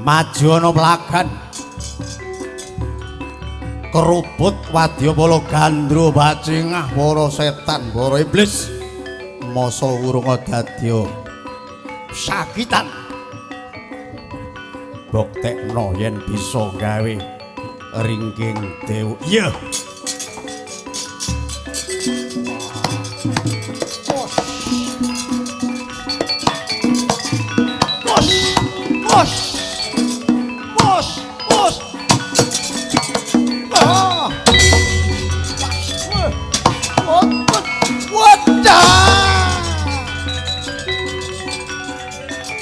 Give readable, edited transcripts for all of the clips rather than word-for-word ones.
Maju ana pelagan. Kerubut wadyabala gandra bacingah para setan, para iblis. Masa urung dadya sakitan. Buktekno yen bisa gawe ringking dewa. Iya. Bos. Bos. Bos. Bos. Ah.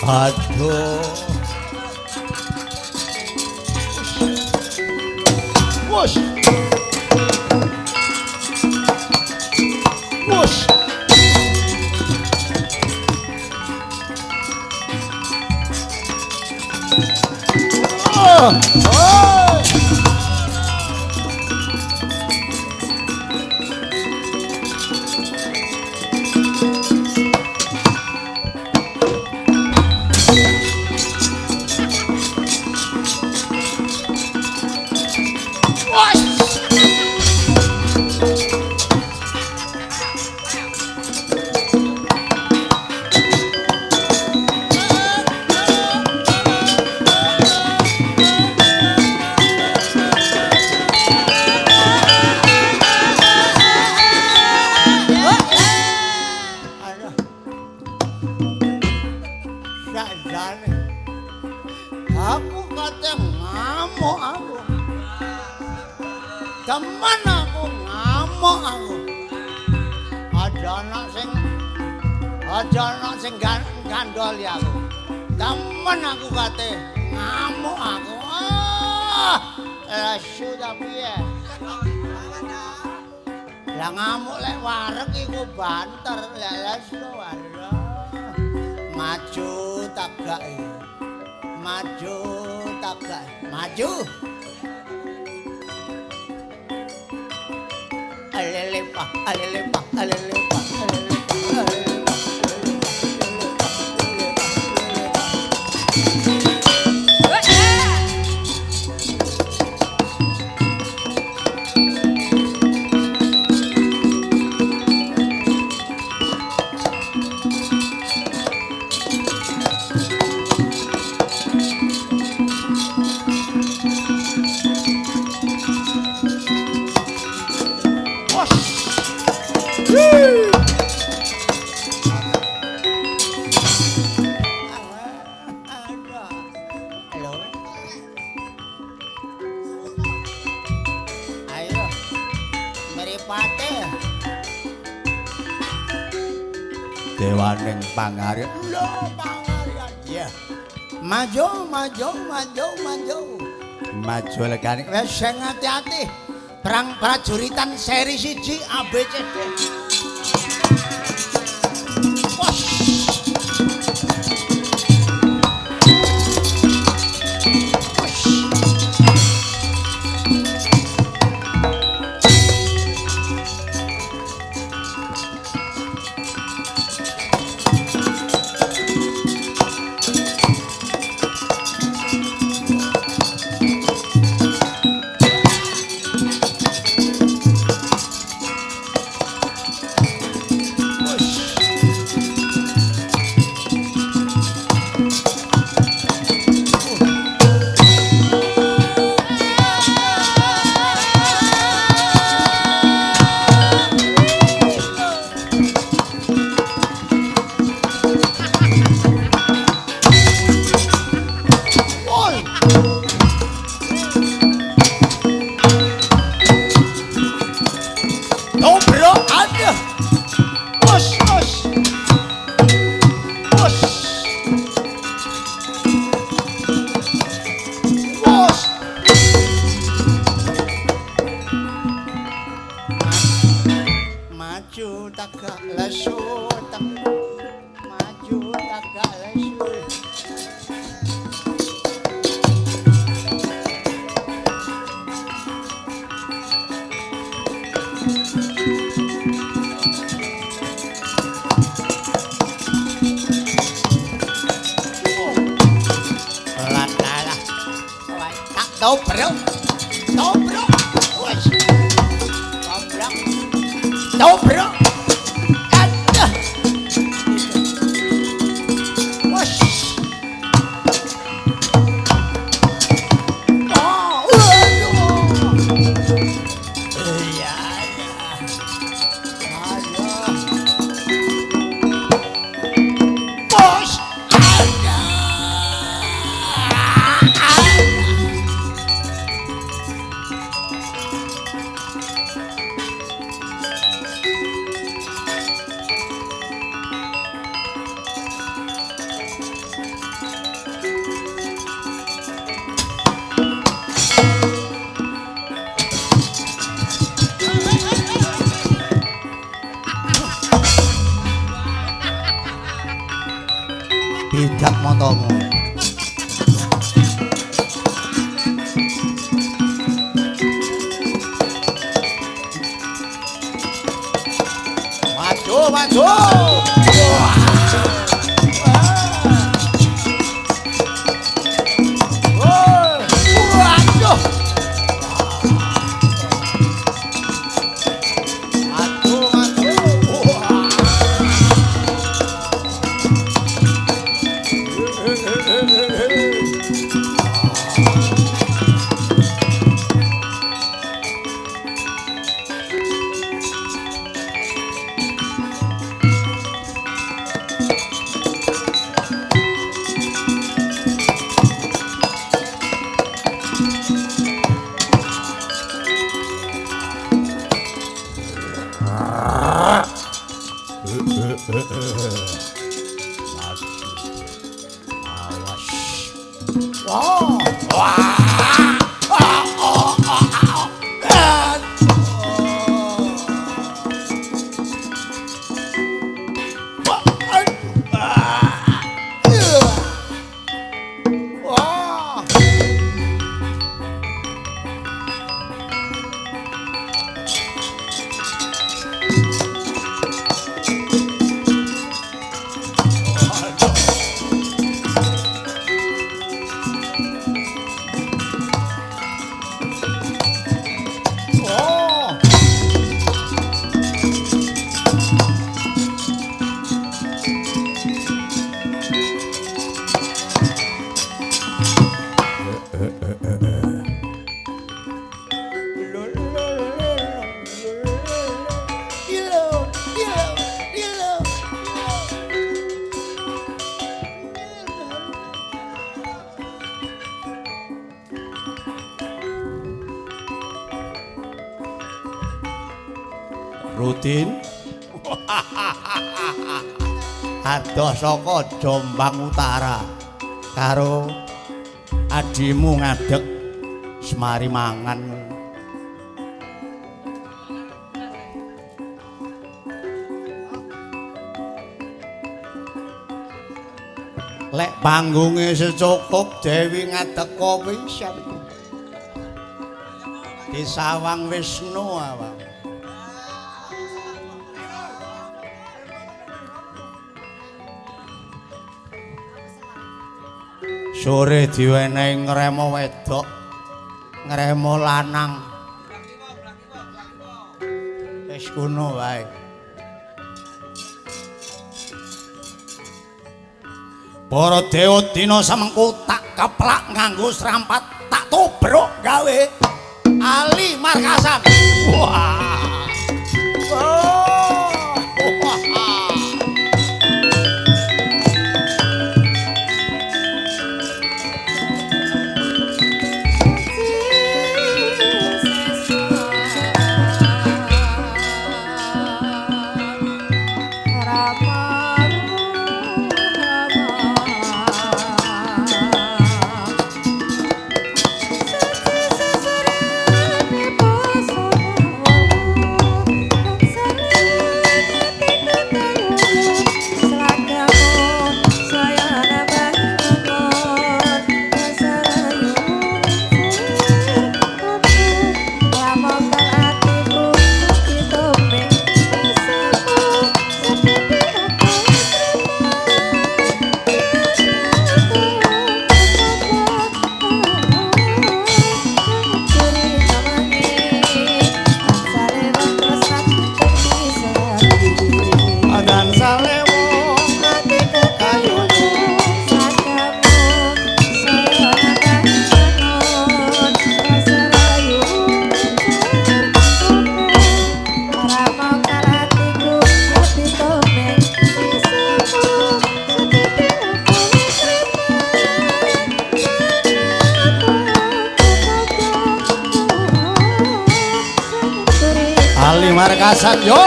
Aduh. Bos. Bos. Ah. Ah. Aku kate ngamuk aku. Temen aku ngamuk aku. Ada anak sing gandol ya aku. Temen aku kate ngamuk aku. Ah, lesu ta piye? Lah ngamuk lek wareg iku banter, lek lesu walah. Maju tagak. Maju tagak. Maju. Alele pa, alele pa, alele pa, alele pa, alele pa. Dewaning pangaryan. Lho pangaryan. Iya. Maju, maju, maju, maju. Maju legane. Wis sing ati-ati. Perang prajuritan seri 1 A B C D. Maju tagak lesu, maju tagak lesu. Lah lah Dobrok. Dobrok. Wes. Dobrok. Dobrok. Aduh. Wes. Oh, aduh. Iya, iya. Aduh. Bos. Aduh. Bidak matamu. Maju, maju. Wah. Waduh. Maju, maju. Wah. Awas. Wah. Wah. Ah, oh, ah, ah, ah. Wah, aduh. Ah. Wah. Oh. Rutin. Adoh saka Jombang Utara karo adimu ngadeg semari mangan. Lek panggunge secukup Dewi ngadeg pisan. Disawang Wisnu awak. Sore diwenehi ngremo wedok, ngremo lanang. Wis kuno wae. Para dewa dina samengko tak keplak nganggo srampat, tak tobrok gawe ali markasan. Wah. Wah. Rama. Lali markasan yo.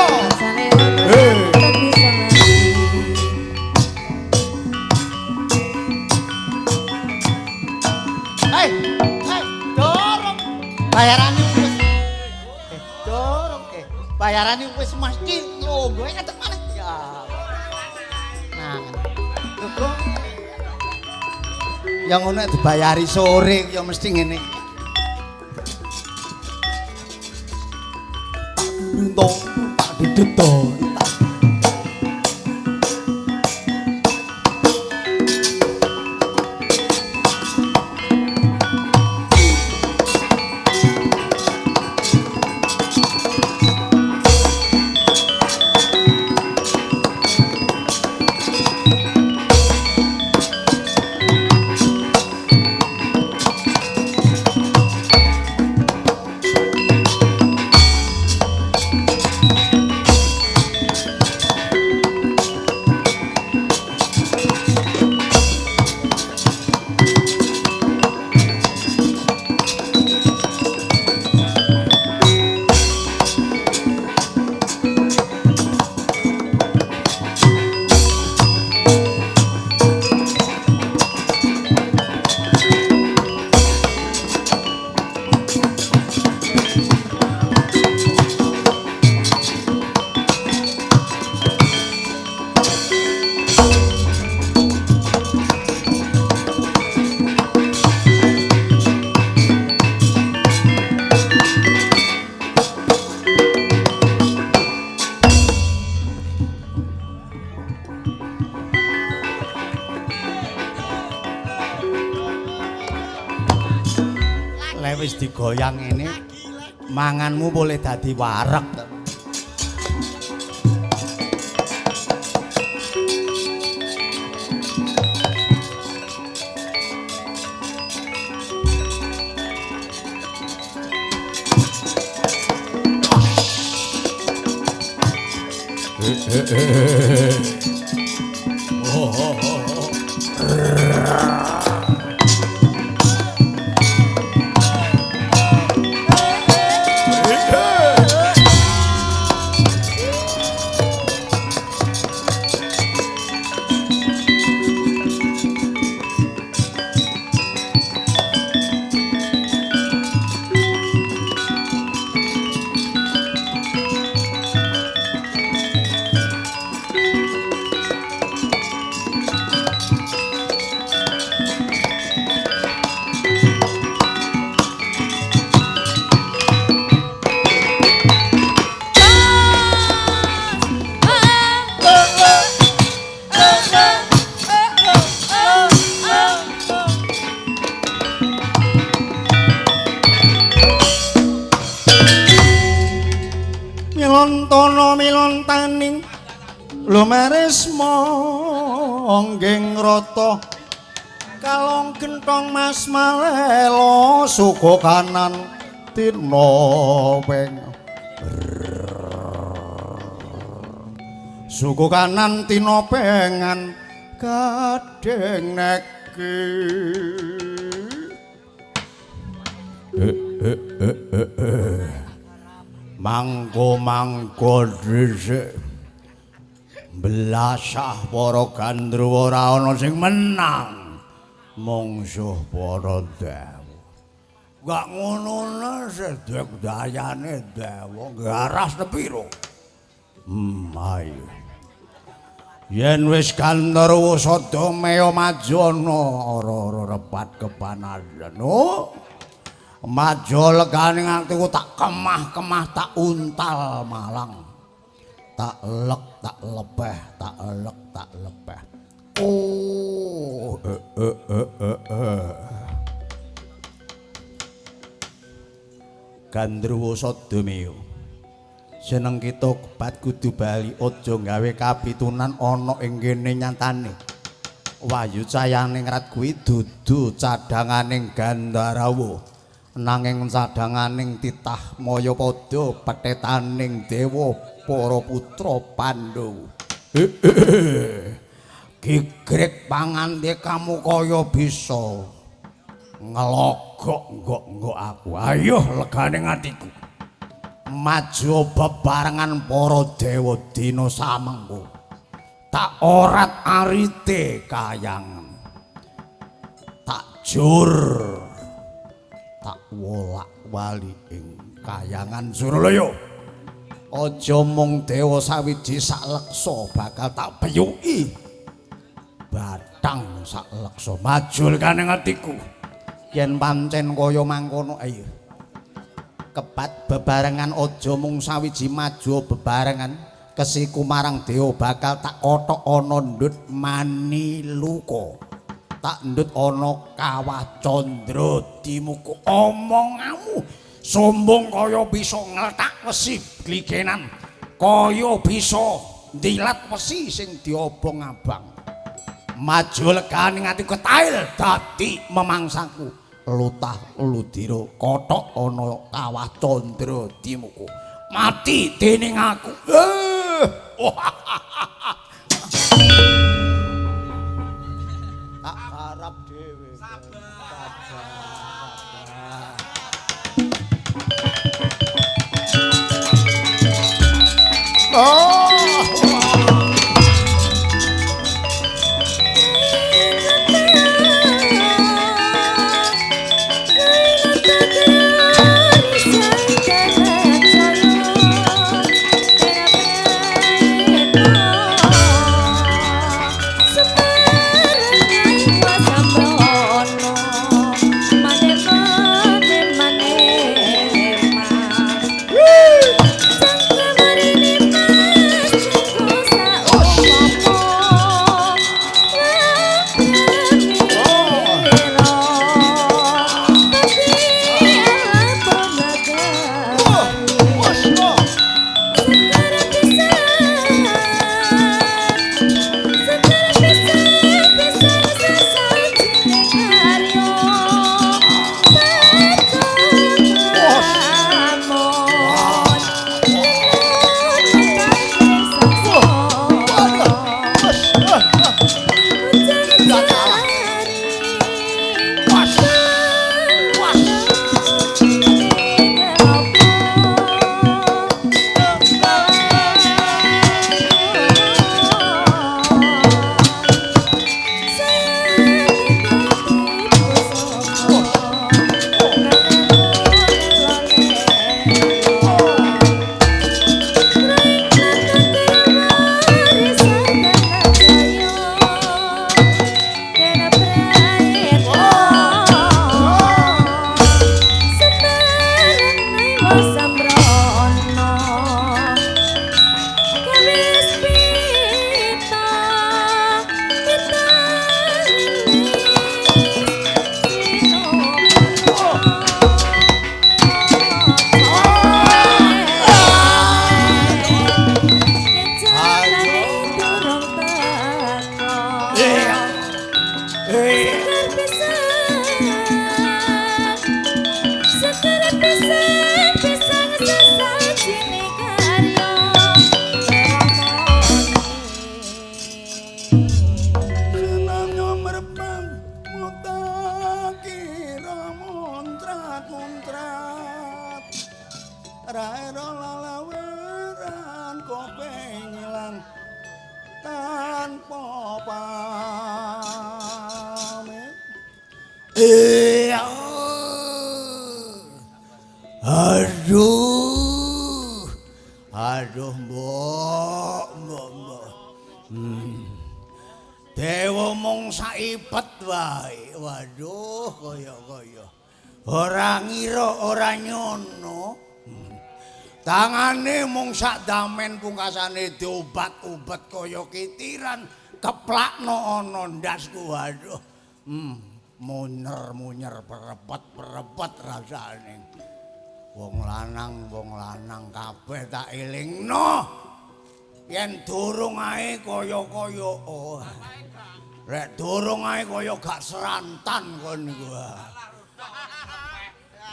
Hei, hei, dorong. Bayarane wis. Dorong bayarane wis mesti longgo ngadeg maneh. Ya. Nah. Lho. Ya ngono nek dibayari sore ya mesti ngene. Tak tak dudut to. Wis digoyang ini manganmu boleh dadi wareg. Milontana milontaning lumarisma ngging rata kalong gentong mas malelo suku kanan tina peng suku kanan tina pengan gadheng neki. Mangko-mangko dhisik belasah para gandruwa ora ana sing menang mungsuh para dewa. Gak ngono sedek dayane dewa garas tepiro. Ayo. Yen wis gandruwa sada meya majana ora-ora repat kepanasan. Oh. Majo legane atiku tak kemah-kemah tak untal malang. Tak lek tak lebeh, tak lek tak lebeh. Oh, Gandruwa Sadamaya. Seneng kita kebat kudu bali aja gawe kapitunan ana ing kene nyatane. Wahyu cayaning rat kuwi dudu cadanganing Gandarawa. Nanging cadanganing titah mayapada pethetaning dewa para putra Pandhawa. Gigrek pangandikamu kaya bisa ngelogok nggok-nggok aku. Ayo legane atiku. Maju bebarengan para dewa dina samengko. Tak orat arite kayangan. Tak jur. Tak wolak-wali ing kayangan Suralaya. Aja mung dewa sawiji sak leksa bakal tak peyuki. Batang sak leksa maju kaning atiku. Yen pancen kaya mangkono ayo. Kebat bebarengan aja mung sawiji maju bebarengan kesiku marang dewa bakal tak kothok ana ndut maniluka. Tak ndut ana kawah candra dimuka. Omonganmu sombong kaya bisa nglethak wesi gligenan, kaya bisa ndilat wesi sing diobong abang. Maju legane ati ketail dadi memangsaku. Lutah ludira kothok ana kawah candra dimuka. Mati dening aku. Tak harap dhewe. Sabar. Oh. Aduh, aduh, mbok, mbok, mbok. Dewa mung saipet wae. Waduh, kaya-kaya. Ora ngira, ora nyono. Tangane mung sak damen pungkasane diobat-obat kaya kitiran, keplakno ana ndasku. Waduh. Munyer-munyer perepet-perepet rasane. Wong lanang kabeh tak elingno. Yen durung ae kaya-kaya oh. Rek durung ae kaya gak serantan kon niku.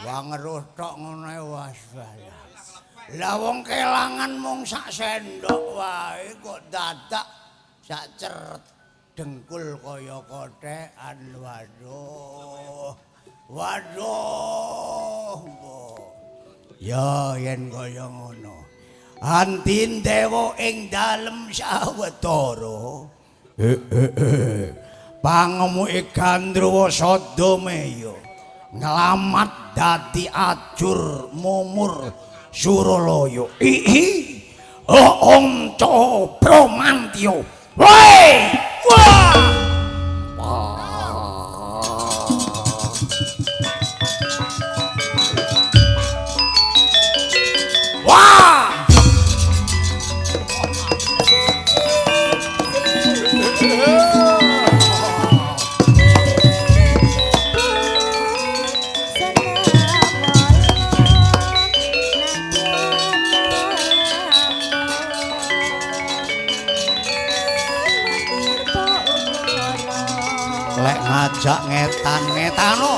Wah ngeruh tok ngono ae was. Lah wong kelangan mung sak sendok wae kok dadak sak ceret dengkul kaya kothekan. Waduh. Waduh. Ya yen kaya ngono. Antindewa ing dalem sawetara. Pangemuke Gandruwa Sadameya nglamat dadi ajur mumur Suralaya. Ihi Onco Bramantya. Woi! Wah! Wah! Lek ngajak ngetan-ngetano.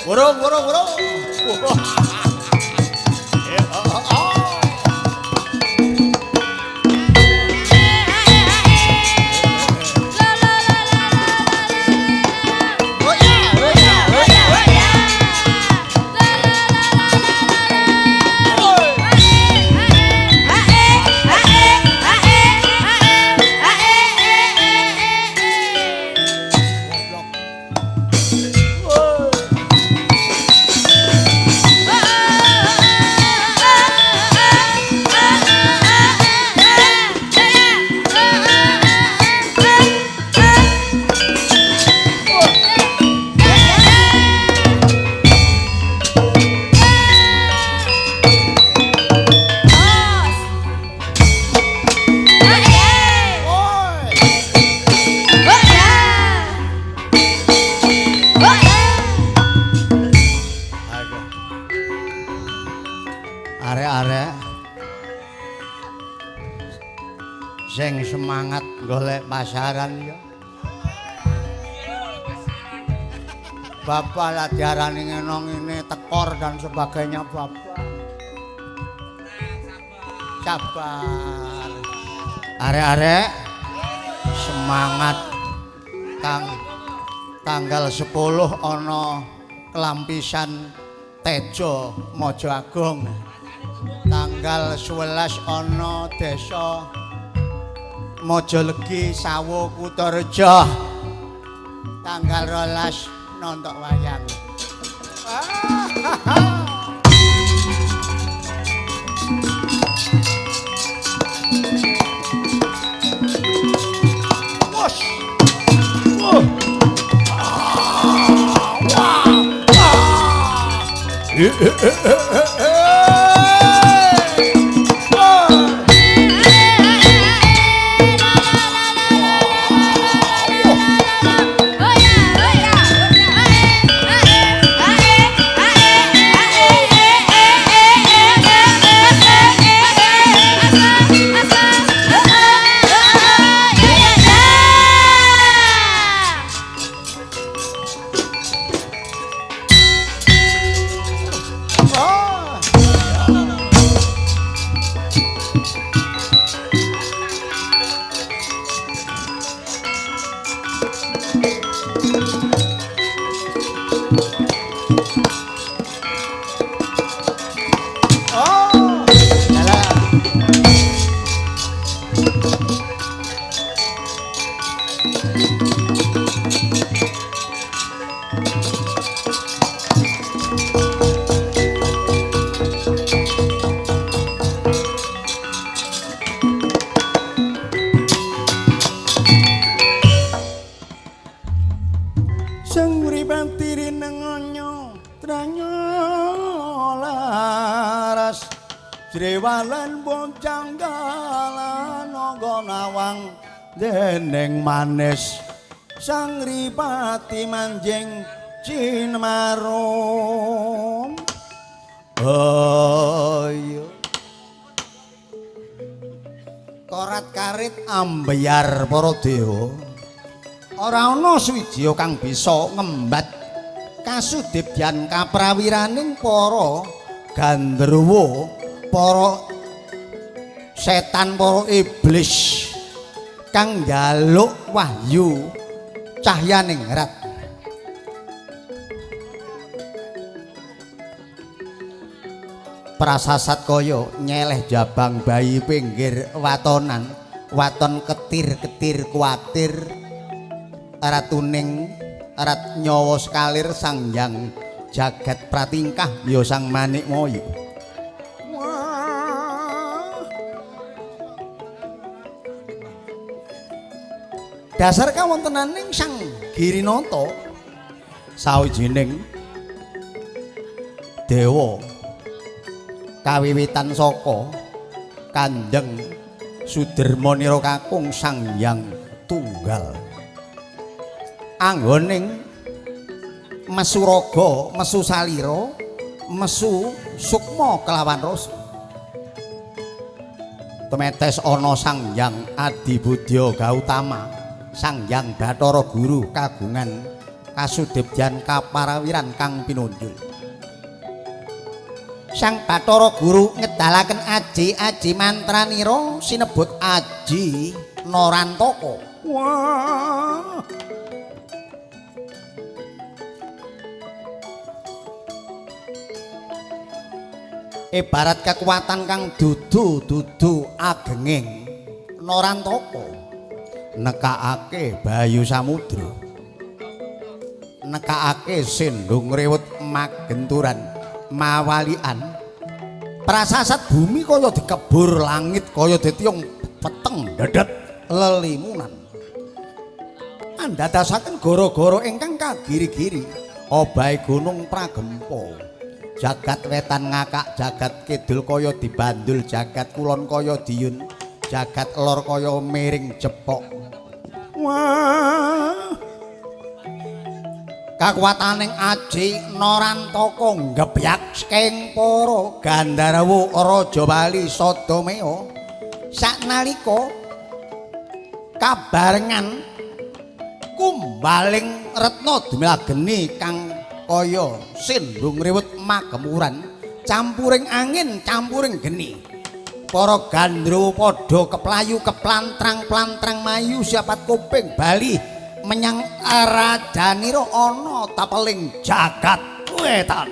Burung, burung, burung. Arek-arek sing semangat golek pasaran ya. Bapak lah diarani ngono ngene tekor dan sebagainya bapak. Sabar. Arek-arek semangat tanggal 10 ana kelampisan Tejo Mojo Agung. Tanggal 11 ana desa Mojolegi Sawo Kutarejo. Tanggal 12 nonton wayang. Wos. Wah. Wah. Jrewalan bocang dalan naga nawang dening manis Sang Ripati manjing cinmarum. Ayo korat karit ambyar para dewa, ora ana suwijaya kang bisa ngembat kasudibyan kaprawiraning para gandharwa, para setan, para iblis kang njaluk wahyu cahyaning rat. Prasasat kaya nyeleh jabang bayi pinggir watonan, waton ketir-ketir kuatir, ratuning rat nyawa sekalir sang yang jagat pratingkah ya sang manikmaya. Dasar kawontenaning Sang Girinata sawijining dewa kawiwitan saka Kanjeng Suderma nira kakung Sang Hyang Tunggal. Anggoning mesu raga, mesu salira, mesu sukma kelawan rasa. Tumetes ana Sang Hyang Adi Budya Gautama, Sang Hyang Bathara Guru kagungan kasudibyan kaparawiran kang pinunjul. Sang Bathara Guru ngedalaken aji-aji mantranira sinebut Aji Narantaka. Wah. Ibarat kekuatan kang dudu-dudu agenging Narantaka nekakake bayu samudra, nekakake sendung rewut magenturan mawalian, prasasat bumi kaya dikebur langit kaya ditiung peteng dedet lelimunan, andadasaken gara-gara ingkang kagiri-giri obahe gunung pragempa. Jagat wetan ngakak, jagat kidul kaya dibandul, jagat kulon kaya diyun, jagat lor kaya miring jepok. Wah. Kakuwataning Aji Narantaka nggebyak saking para gandharwa raja wali Sadamea saknalika kabarengan kumbaling retna dumilageni kang kaya sindung riwut magemuran, campuring angin campuring geni. Para gandruwa padha keplayu keplantrang-plantrang mayu siapat kuping bali menyang rajanira ana tapeling jagat wetan.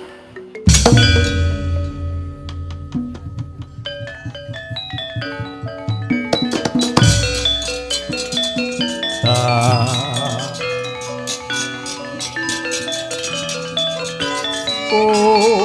Oh.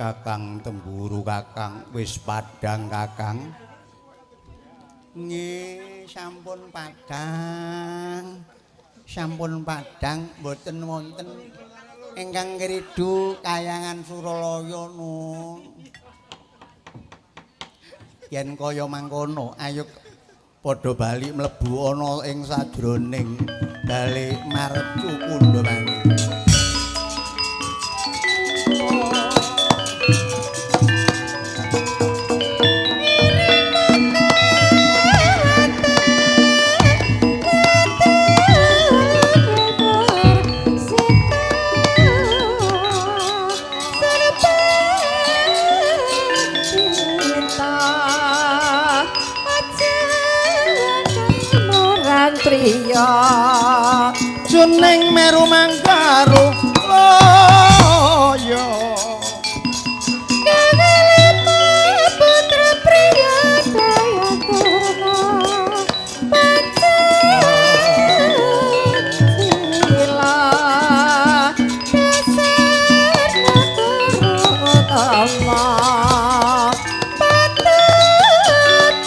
Kakang Temburu, Kakang wis padhang Kakang. Nggih, sampun padhang. Sampun padhang mboten wonten ingkang ngridu kayangan Suralaya nun. Yen kaya mangkono, ayo padha bali mlebu ana ing sajroning bali Marcu Kundamani. Juning meru mangkaru loyo putra priya daya turna pancasila dasar negara utama. Patut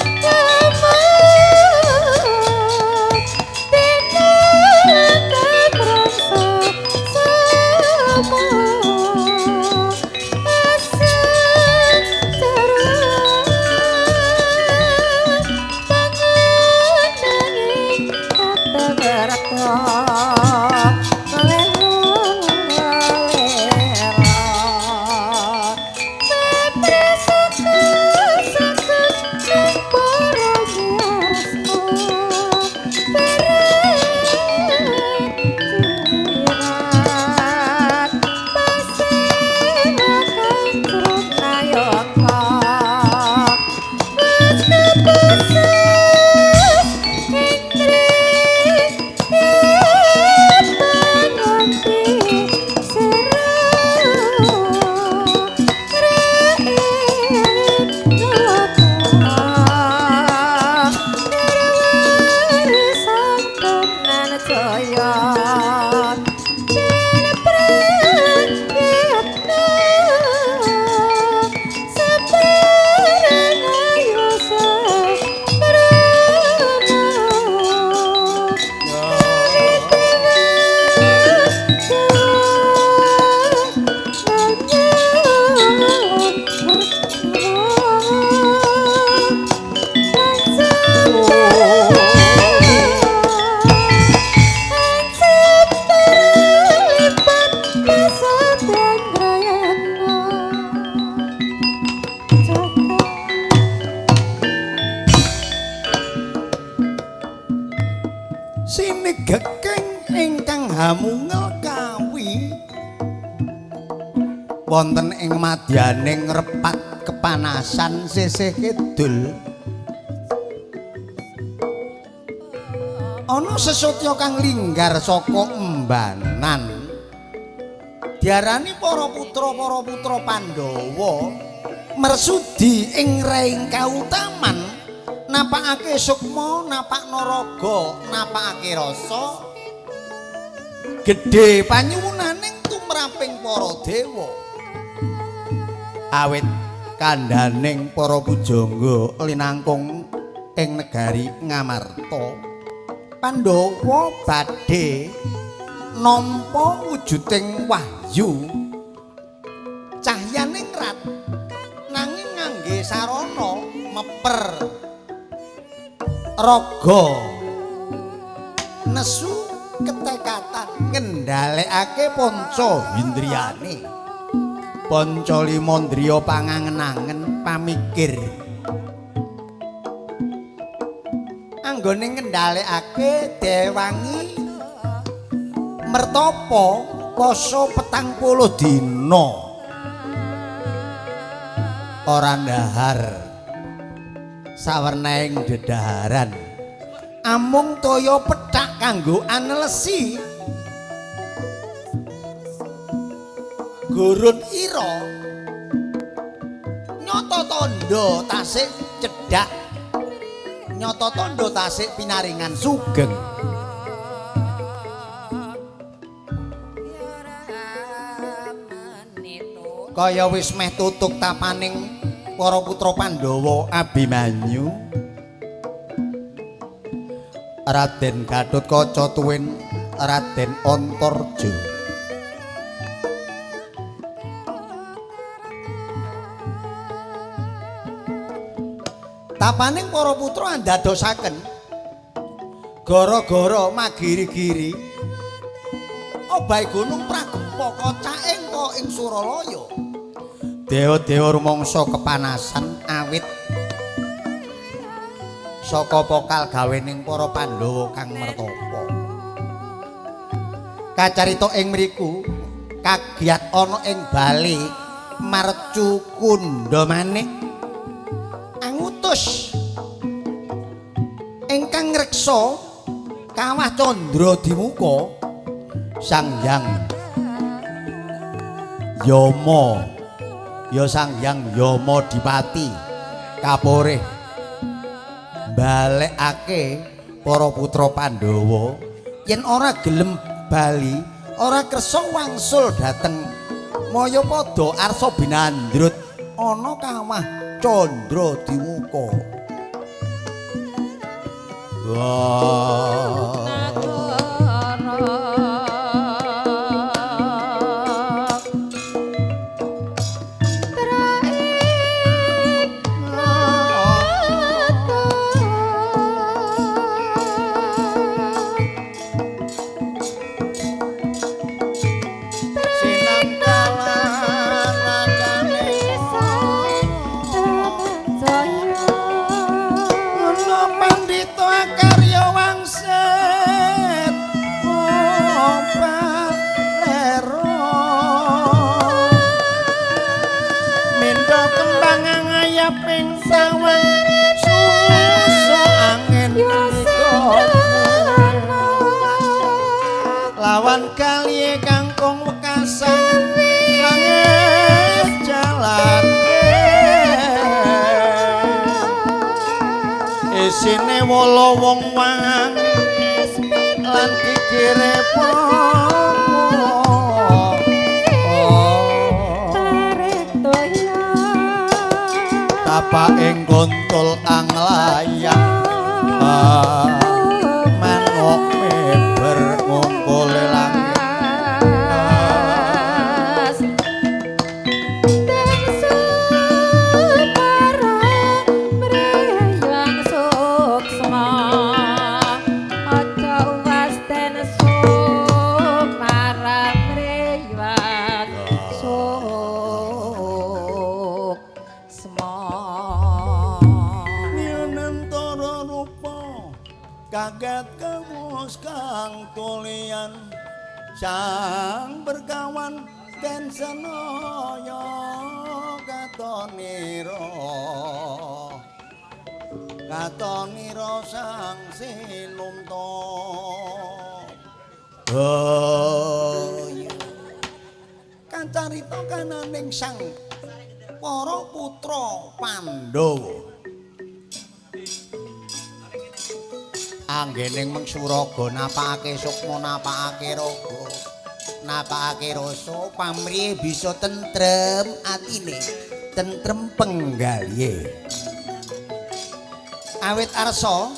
Wonten ing madyaning repat kepanasan sisih kidul ana sesotya kang linggar saka embanan. Diarani para putra Pandhawa mersudi ing reing kautaman, napakake sukma, napakna raga, napakake rasa gedhe panyuwunaning tumraping para dewa. Awit kandhaning para pujangga linangkung ing negari Ngamarta, Pandhawa badhe nampa wujuding wahyu cahyaning rat, nanging ngangge sarana meper raga nesu ketekatan ngendhalekake panca indriyane, panca lima indriya pangangen-angen pamikir anggone ngendhalekake dewangi mertapa poso 40 dina ora ndahar sawernaing dedaharan, amung toya pethak kanggo anelesi gurun ira nyata tandha tasik cedhak, nyata tandha tasik pinaringan sugeng. Kaya wis meh tutuk tapaning para putra Pandhawa Abimanyu, Raden Gatotkaca tuwin Raden Antarja. Tapaning para putra andadosaken gara-gara magiri-giri obahe gunung Pragempa kocake ing Suralaya. Dewa-dewa rumangsa kepanasan awit saka pokal gawening para Pandhawa kang mertapa. Kacarita ing mriku kagiat ana ing bali Marcu Kundha Manik angutus ingkang ngreksa kawah Candra Dimuka Sang Hyang Yama, ya Sang Hyang Yama Dipati kapurih balekake para putra Pandhawa yen ora gelem bali ora kersa wangsul dhateng Mayapada arsa binandrut ana kawah Candra Dimuka. Wah. Lawan kali kangkung wekasan langit jalan isine wolo wong wang lan kikire popo tapak ing kontol anglayang manuk meber ngungkule langit. Kaget kewus kang tulian sang berkawan den Yen senaya katonira katonira sang sinumta. Oh iya. Kacarita kananing sang para putra Pandhawa. Anggening mengsuraga napakake sukma napakake raga napakake rasa pamrihe bisa tentrem atine tentrem penggalihe. Awit arsa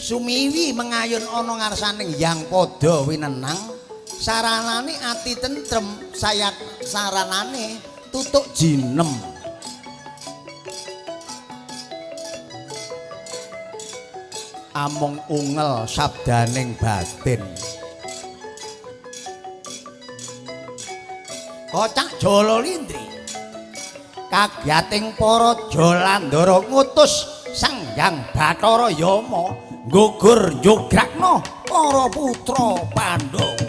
sumiwi mengayun ana ngarsaning Hyang Padha winenang saranane ati tentrem sayat saranane tutuk jinem. Amung ungel sabdaning batin. Kocak Jala Lindri kagyating para Jalandhara ngutus Sang Hyang Bathara Yama nggugur njograkna para putra Pandhawa.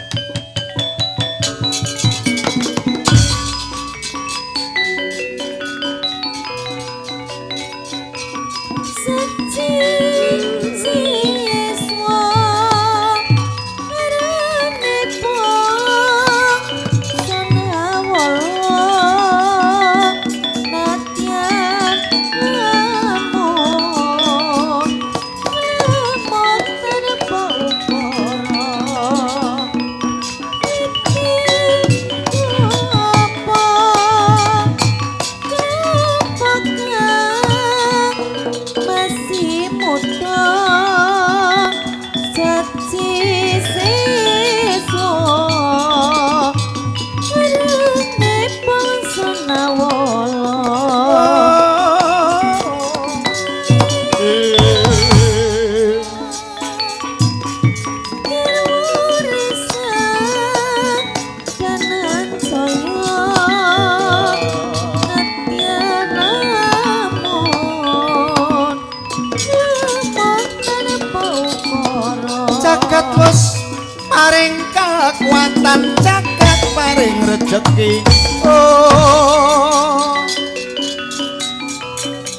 Kekuatan jagat paring rejeki. Oh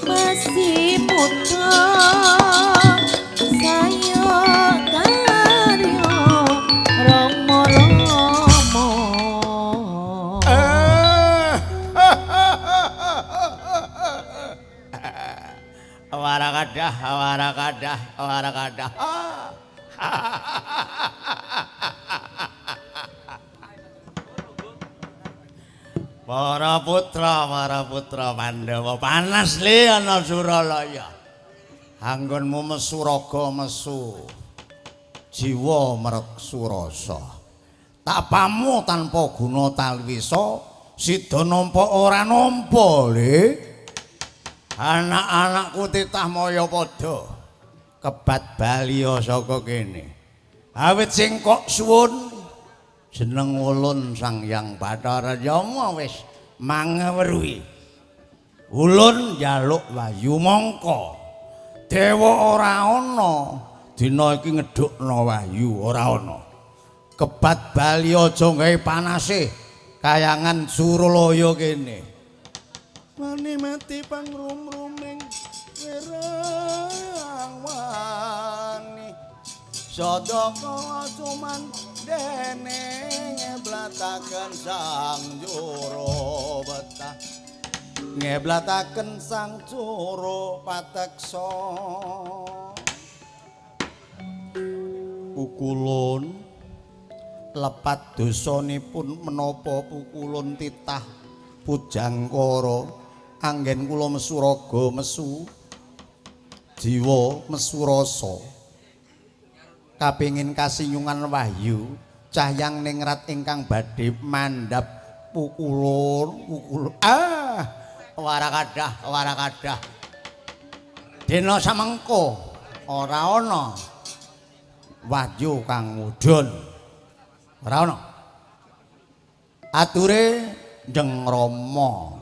masih muda saya karyo romo romo. Warakadah warakadah warakadah. Para putra Pandhawa panas le ana Suralaya. Anggonmu mesu raga mesu jiwa merek surasa. Tapamu tanpa guna talwisa sida nampa ora nampa le. Anak-anakku titah maya padha kebat baliya saka kene. Awit sing kok suwun jeneng ulun Sang Hyang Bathara Yama wis mangeweruhi. Ulun njaluk wahyu mangka. Dewa ora ana dina iki ngedhukna wahyu ora ana. Kebat bali aja gawe panase kayangan Suralaya kene. Mani mati pangrum-ruming wirang wani. Sadaka cuman dene ngeblataken sang juru betah ngeblataken sang juru pateksa. Pukulun lepat dosanipun menapa pukulun titah pujangkara anggen kula mesu raga mesu jiwa mesu rasa kapingin kasinyungan wahyu cahyang ningrat ingkang badhe mandhap pukulun pukulun. Ah warakadah warakadah dina samengko ora ana wahyu kang mudhun ora ana ature Njeng Rama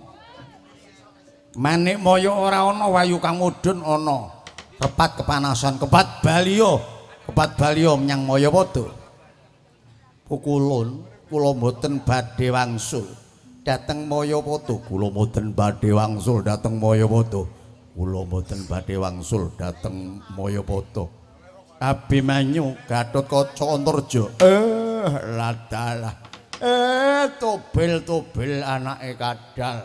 manik maya ora ana wahyu kang mudhun ana repat kepanasan kebat baliya kebat baliya menyang Mayapada. Pukulun kula mboten badhe wangsul dhateng Mayapada. Kula mboten badhe wangsul dhateng Mayapada. Kula mboten badhe wangsul dhateng Mayapada. Abimanyu Gatotkaca Antarja. Ladalah. Tobil-tobil anake kadal.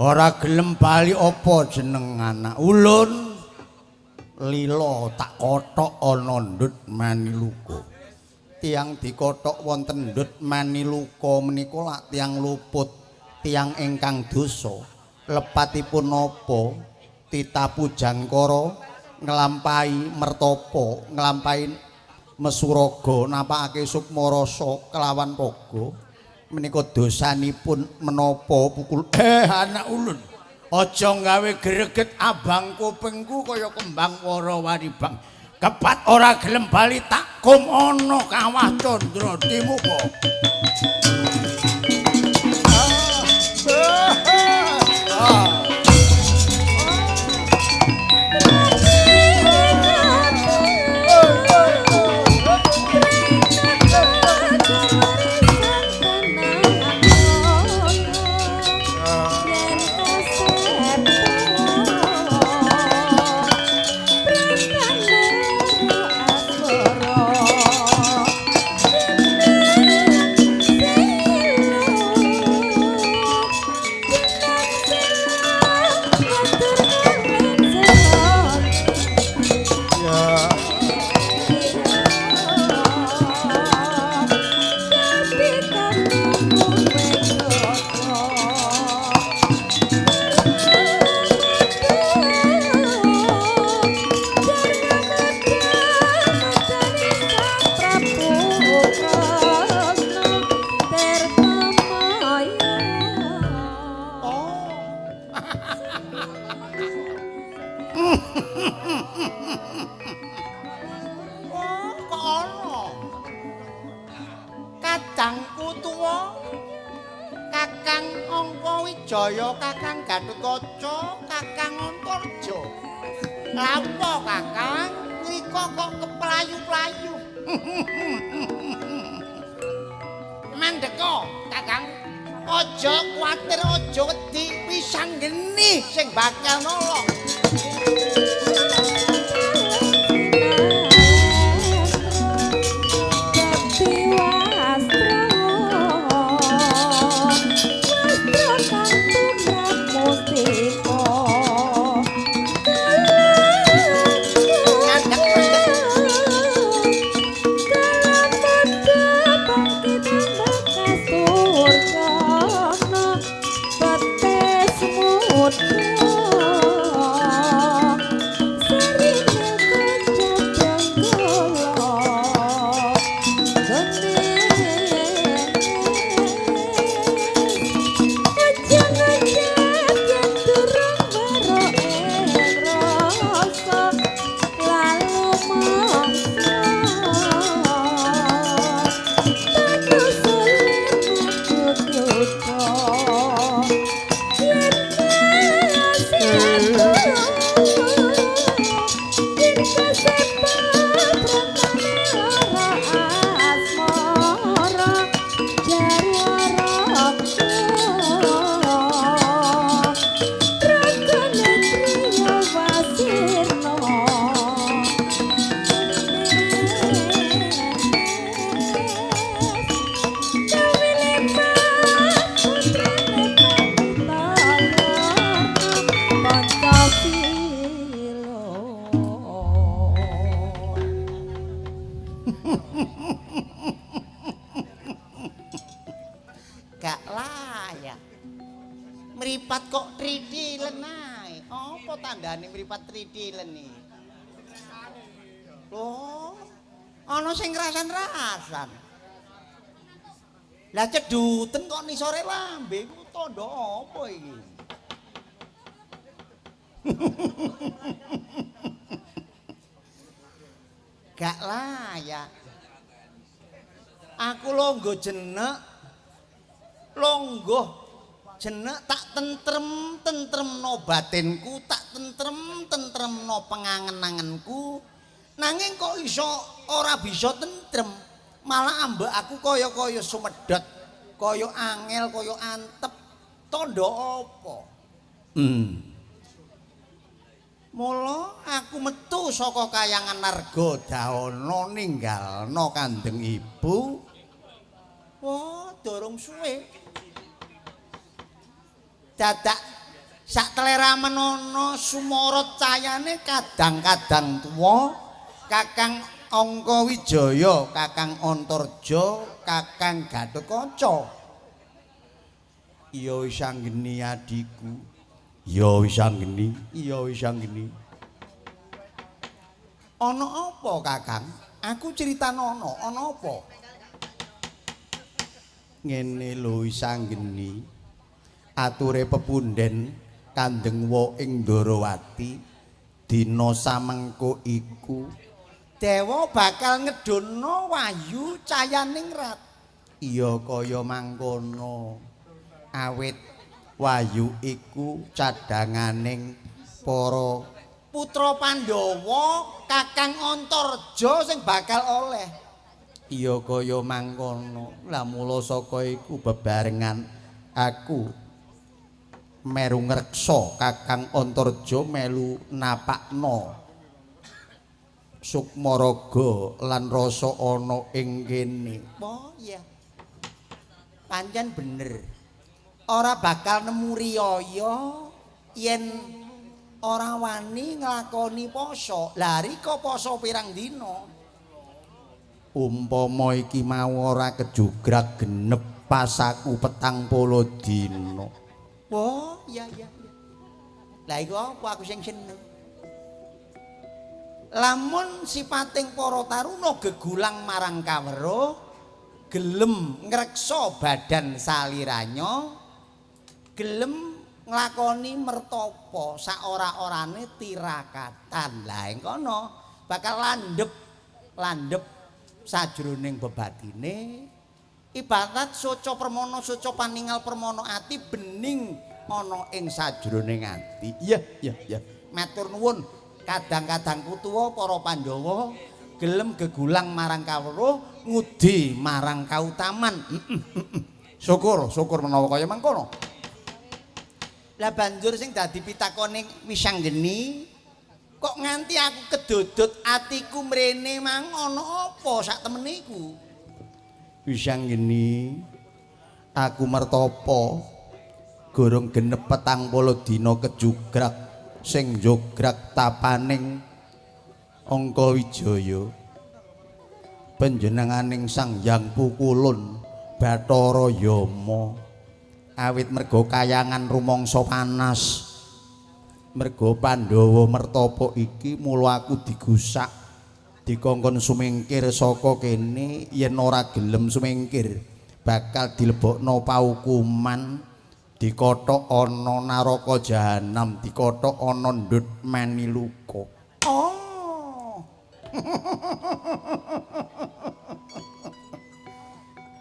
Ora gelem bali apa jeneng anak ulun? Lila tak kothok ana ndut maniluka. Tiyang dikothok wonten ndut maniluka menika lak tiyang luput, tiyang ingkang dosa. Lepatipun napa? Titapu jangkara nglampahi mertapa, nglampahi mesuraga napakake sukma rasa kelawan raga. Menika dosanipun menapa pukul? Anak ulun, aja gawe greget abang kupingku kaya kembang wara-wari bang. Kepat ora gelem bali tak kum ana kawah Candra Dimuka. Wijaya, Kakang Gatotkaca, Kakang Antarja. Lha apa Kakang ngriko kok keplayu-playu? Mandeka, Kakang. Aja kuwatir, aja wedi, pisang geni sing bakal nolong. Gak layak. Mripat kok trithilen ae. Apa tandane mripat trithilen iki? Loh, ana sing rasan-rasan. Lah cedhuten kok nisore lambe iku tandha apa iki? Gak layak. Aku longgo jenek. Longgoh jenek tak tentrem-tentremno batinku, tak tentrem-tentremno pengangen-angenku. Nanging kok iso ora bisa tentrem, malah ambek aku kaya-kaya sumedhot, kaya angel, kaya antep. Tandha apa? Mula aku metu saka kayangan Narga Dahana ninggalno Kanjeng Ibu. Wah, durung suwe. Dadak sak teleramen ana sumorot cayane kadang-kadang tuwa, Kakang Angka Wijaya, Kakang Antarja, Kakang Gatotkaca. Iya wis anggeni adhiku. Ya wis anggeni, iya wis anggeni. Ana apa, Kakang? Aku critanono, ana apa? Ngene lho wis anggeni. Ature pepunden Kanjeng Wa ing Ndorowati dina samengko iku dewa bakal ngedhunno wahyu cayaning rat. Iya kaya mangkono. Awit wahyu iku cadhanganing para putra Pandhawa Kakang Antarja sing bakal oleh. Iya kaya mangkono. Lah mula saka iku bebarengan aku meru ngreksa Kakang Antarja melu napakno sukmaraga lan rasa ana ing kene. Oh iya. Pancen bener. Ora bakal nemu riyaya yen ora wani nglakoni poso. Lah rika poso pirang dina? Umpama iki mau ora kejugrak genep pasaku 40 dina. Oh, iya iya. Lah iku apa aku sing seneng. Lamun sipating para taruna gegulang marang kaweruh, gelem ngreksa badan saliranya, gelem nglakoni mertapa saora-orane tirakatan. Lah ing kono bakal landhep sajroning bebatine. Ibarat soca permono soca paningal permono ati bening ana ing sajroning ati. Iya iya iya. Matur nuwun kadang-kadang kutuwa para Pandhawa gelem gegulang marang kawruh ngudi marang kautaman. Syukur syukur menawa kaya mangkono. Lah banjur sing dadi pitakone Wisanggeni, kok nganti aku kedodot atiku mrene mang ana apa sak temene iku? Wisanggeni, aku mertapa gorong genep 40 dina kejugrak sing jograk tapaning Angka Wijaya panjenenganing Sang Hyang Pukulun Bathara Yama. Awit merga kayangan rumangsa panas merga Pandhawa mertapa iki mula aku digusak dikongkon sumingkir saka kene. Yen ora gelem sumingkir bakal dilebokno paukuman, dikothok ana naraka jahanam, dikothok ana ndut maniluka. Oh.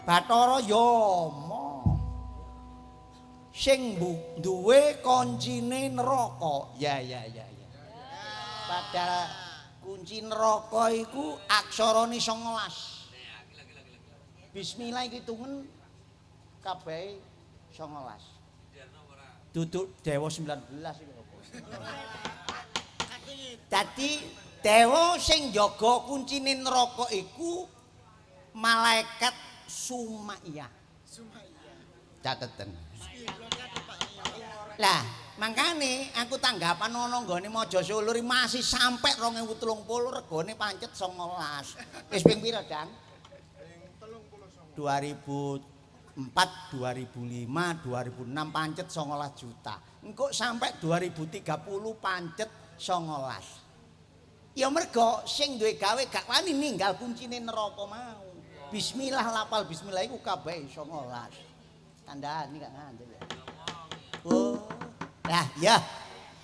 Bathara Yama sing duwe koncine neraka. Ya ya ya ya. Padahal kunci neraka iku aksarane 19. Bismillah iki tungen kabeh 19. Duduk dewa 19 iki apa. Dadi dewa sing njaga kuncine neraka iku malaikat Sumaiyah. Sumaiyah. Cateten. Lah, mangkane aku tanggapan ana nggone Mojo Solo masih sampe 2030 regane pancet 19. Wis ping pira, Dang? 2004, 2005, 2006 pancet 19 juta. Engko sampe 2030 pancet 19. Ya mergo sing duwe gawe gak wani ninggal kuncine neraka mau. Bismillah lapal bismillah iku kabeh 19. Tandani gak ngandel ya. Oh. Lah ya.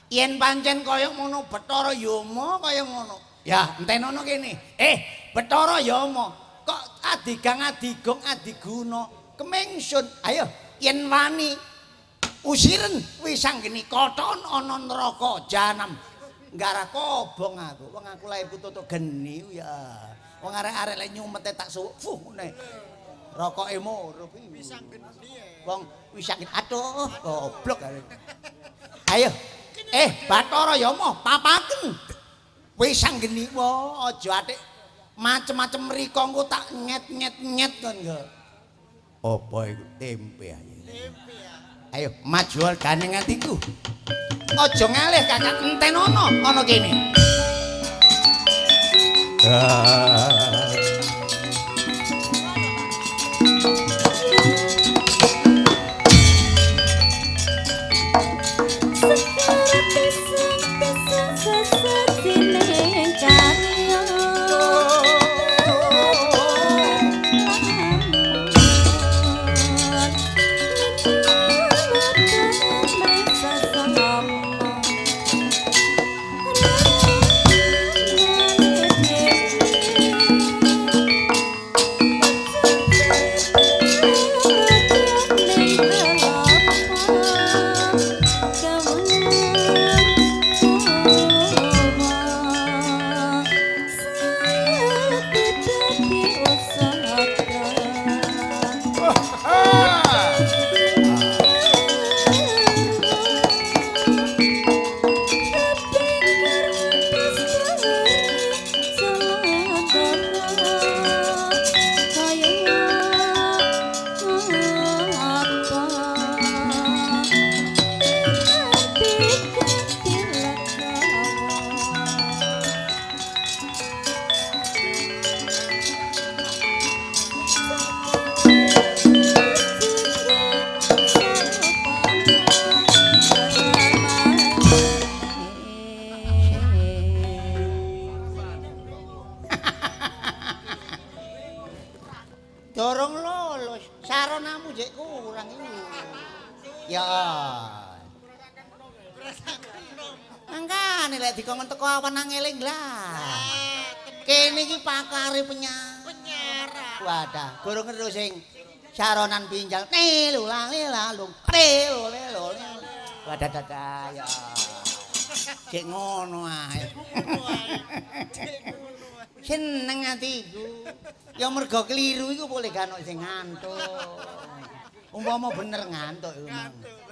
Yen pancen kaya ngono Bathara Yama kaya ngono. Ya, entenono kene. Bathara Yama kok adigang adigong adiguna kemingsun. Ayo yen wani usiren Wisanggeni kothon ana neraka jahanam. Nggarah kobong aku. Wong aku lahirku tutuk geni ya. Wong arek-arek lek nyumete tak suwuk fuh ngene. Rokoke murup iki. Pisang geni ya. Wong wis sakit aduh goblok arek. Ayo. Bathara Yama papaken. Wis anggeni wae aja atik macem-macem mriko engko tak nyet-nyet-nyet kon nggo. Apa iku tempe ayo. Tempe ya. Ayo maju gandeng atiku. Aja ngalih Kakang entenono ana kene. Dorong lulus, saronamu jek kurang iki. Ya. Mangkane lek dikon teko awan nang eling lah. Kene iki pakare penyaran. Wadah, gurung ngeru sing saronan pinjal. Nelu lale lalung. Prelo lelo. Wadah dadah ya. Jek ngono ae. Seneng atiku. Ya mergo keliru iku boleh gak ono sing ngantuk. Umpama bener ngantuk iku.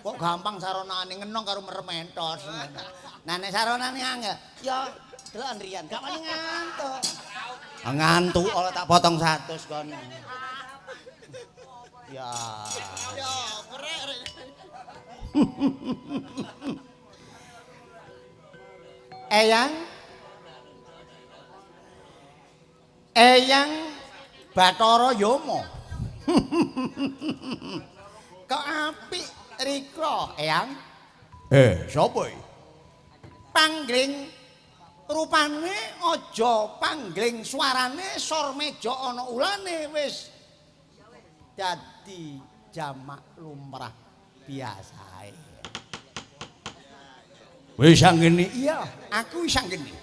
Kok gampang saronane ngenong karo merem entos. Nah nek saronane angel, ya delok Andrian gak wani ngantuk. Ngantuk oleh tak potong 100 kon. Ya. Ya, prek. Eyang Eyang Bathara Yama. Kok apik rikla, Eyang? Sapa iki? Panggling rupane aja panggling suarane sor meja ana ulane wis dadi jamak lumrah biasae. Wis anggene? Iya, aku wis anggene.